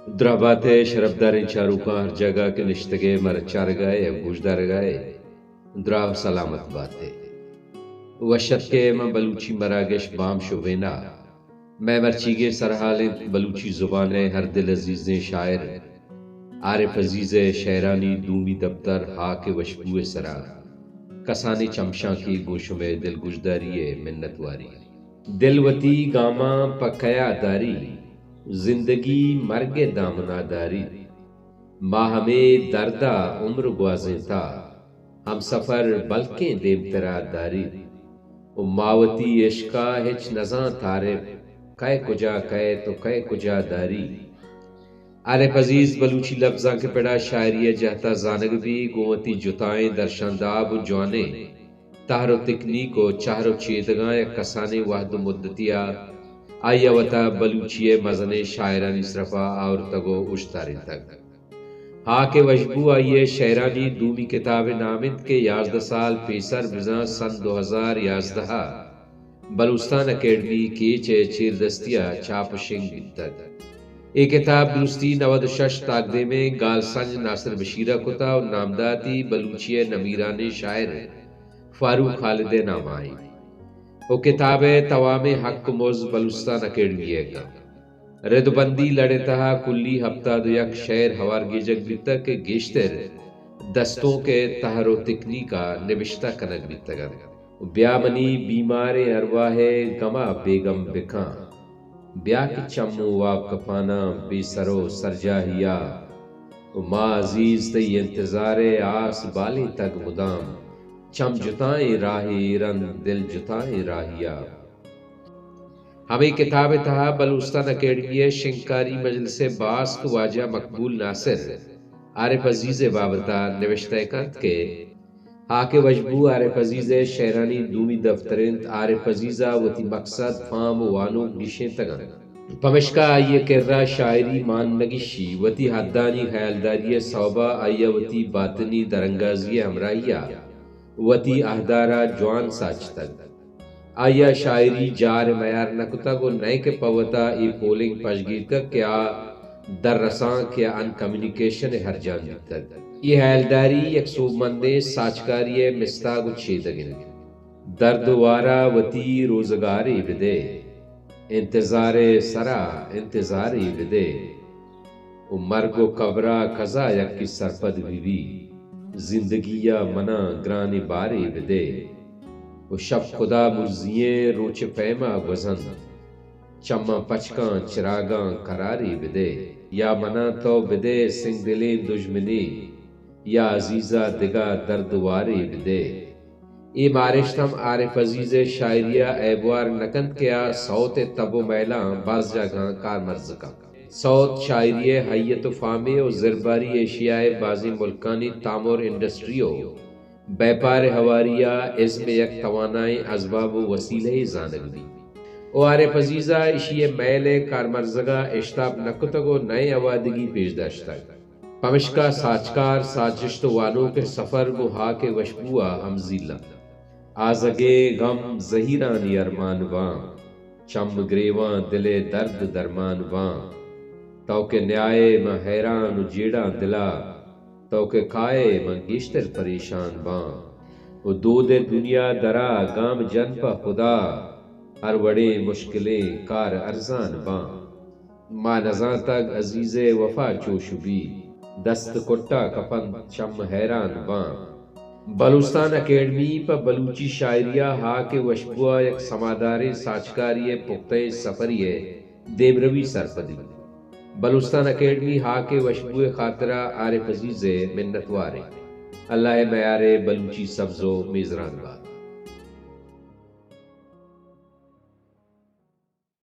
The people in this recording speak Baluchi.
دراہ بات ئے شرپداریں چاروکاں، ہر جاگہ کہ نشتگ ئے مارا چارگ ءَ ئے ءُ گوشدارگ ءَ ئے، دراہ ءُ سلامت بات ئے۔ وش اتک ئے ماں بلوچی مراگش بامش ءُ وینا۔ مئے مرچیگیں سرحال اِنت بلوچی زبان ءِ ہر دل عزیزیں شاعر عارف عزیز ءِ شئیرانی دومی دپتر ہاک ءِ وشبو ءِ سرا کسانیں چمشانکے گوں شمئے دلگوشداری ءِ منتواری۔ دل وتی گاماں پہ کئیا داری، زندگی مرگ ءِ دامنا داری۔ ما ہمے درد ءَ عمر گوازینتا، ہمسفر بلکیں دیمترا داری۔ ءُ ما وتی عشق ءَ ہچ نزانت عارف، کئے کجا کئیت ءُ کئے کجا داری۔ عارف عزیز بلوچی لبزانک ءِ پڑا شاعری ءِ جہت ءَ زانگ بی، گوں وتی جتائیں درشانداب ءُ جوانیں تہر ءُ تکنیک ءُ چہر ءُ چیدگاں یک کسانیں وہد ءُ مدتے ءَ آئی ءَ وتا بلوچی ءِ مزنیں شاعرانی سرپا آورتگ ءُ اوشتارینتگ۔ ہاک ءِ وشبو آئی ءِ شئیرانی دومی کتاب ءِ نام اِنت کہ یازدہ سال پیسر بزاں سن دو ہزار یازدہ ءَ بلوچستان اکیڈمی کیچ ءِ چیردستی ءَ چاپ ءُ شنگ بیتگ۔ اے کتاب درستی نود ءُ شش تاکدیمیں گالسنج ناصر بشیر ءَ کتا ءُ نامداتی بلوچی ءِ نمیرانیں شاعر فاروق خالد ءِ نام ءَ اِنت ءُ کتاب ءِ توامیں حق ءُ مز بلوچستان اکیڈمی ءَ کنت۔ ردبندی لڑ ءِ تہا کلی ہپتاد ءُ یک شئیر ہوار گیجگ بیتگ کہ گیشتر دستونک ءِ تہر ءُ تکنیک ءَ نبشتہ کنگ بیتگ اَنت۔ بیا منی بیماریں ارواہ ءِ گم ءَ بیگم بکن۔ بیا کہ چم ءُ واب کپاناں بے سر ءُ سرجاہی ءَ۔ ءُ ما عزیز تئی انتظار ءِ آس بالینتگ مدام۔ چم جتائیں راہے ایر اَنت، دل جتائیں راہی ءَ۔ ہمے کتاب ءِ تہا بلوچستان اکیڈمی ءِ شنگکاری مجلس ءِ باسک واجہ مقبول ناصر عارف عزیز ءِ بابت ءَ نبشتہ کنت کہ ہاک ءِ وشبو عارف عزیز ءِ شئیرانی دومی دفتر اِنت۔ عارف عزیز ءَ وتی مقصد، فہم ءُ وانوک گیشینتگ اَنت، پمشکا آئی ءِ کرا شاعری مان نگیشی۔ وتی حدانی ہیالداری ءِ سوب ءَ آئی ءَ وتی باطنی درانگازی ءِ ہمراہی ءَ وتی اہدار ءَ جوان ساچتگ۔ آئی ءَ شاعری جار ءِ میار نہ کتگ ءُ نئے کہ پہ وتا اے پولنگ پشگیرتگ کہ آ در رسانک یا ان کمیونیکیشن ءِ ہرجان بیتگ۔ اے ہیالداری یک سوبمندیں ساچکاری ءِ مستاگ ءُ چیدگ اِنت۔ درد ءُ وار ءَ وتی روزگارے بدئے، انتظار ءِ سرا انتظارے بدئے۔ ءُ مرگ ءُ قبر ءَ کزا یکے سرپد بہ بی، زندگی ءَ منا گرانیں بارے بدئے۔ ءُ شپ خدا مرزی ایں روچ ءِ پیما گوزنت، چماں پچکاں چراگاں قرارے بدئے۔ یا منا تو بدئے سنگدلیں دژمنے، یا عزیز ءَ دگہ درد وارے بدئے۔ اے مارشت ہم عارف عزیز ءِ شاعری ءَ عیبوار نہ کنت کہ آ سوت ءِ تب ءُ میلاں باز جاگہاں کارمرز کنت۔ سوت شاعری ءِ ہیئت ءُ فامے ءُ زرباری ایشیا ءِ بازیں ملکانی تامر انڈسٹری ءُ بیپار ءِ ہواری ءَ ازم ءِ یک توانائیں ازباب ءُ وسیلہ یے زانگ بیت۔ ءُ عارف عزیز ءَ ایشی ءِ میل ءِ کارمرزگ ءَ اشتاپ نہ کتگ ءُ نئے اوادگی پیش داشتگ۔ پمشکا ساچکار، ساچشت ءُ وانوک ءِ سفر گوں ہاک ءِ وشبو ءَ ہمزیل اَنت۔ آزگیں گم زہیرانی ارمان باں، چم گریواں دل ءِ درد درمان باں۔ تو کہ نیائے من حیران ءُ جیڑاں دل ءَ، تو کہ کائے من گیشتر پریشان باں۔ ءُ دود ءِ دنیا درا گام جن پہ خدا، ہر وڑیں مشکلیں کار ارزان باں۔ ما نزانتگ عزیز ءِ وفا چوش بی، دست کٹا کپنت چم حیران باں۔ بلوچستان اکیڈمی پہ بلوچی شاعری ءَ ہاک ءِ وشبو ءَ یک سماداریں ساچکاری ءِ پختئیں سفری ءِ دیمروی سرپدی۔ بلوچستان اکیڈمی ہاک ءِ وشبو ءِ خاطرا عارف عزیز ءِ منتوار ایں۔ اللہ ءِ میار ءِ بلوچی سبز ءُ میزران بات۔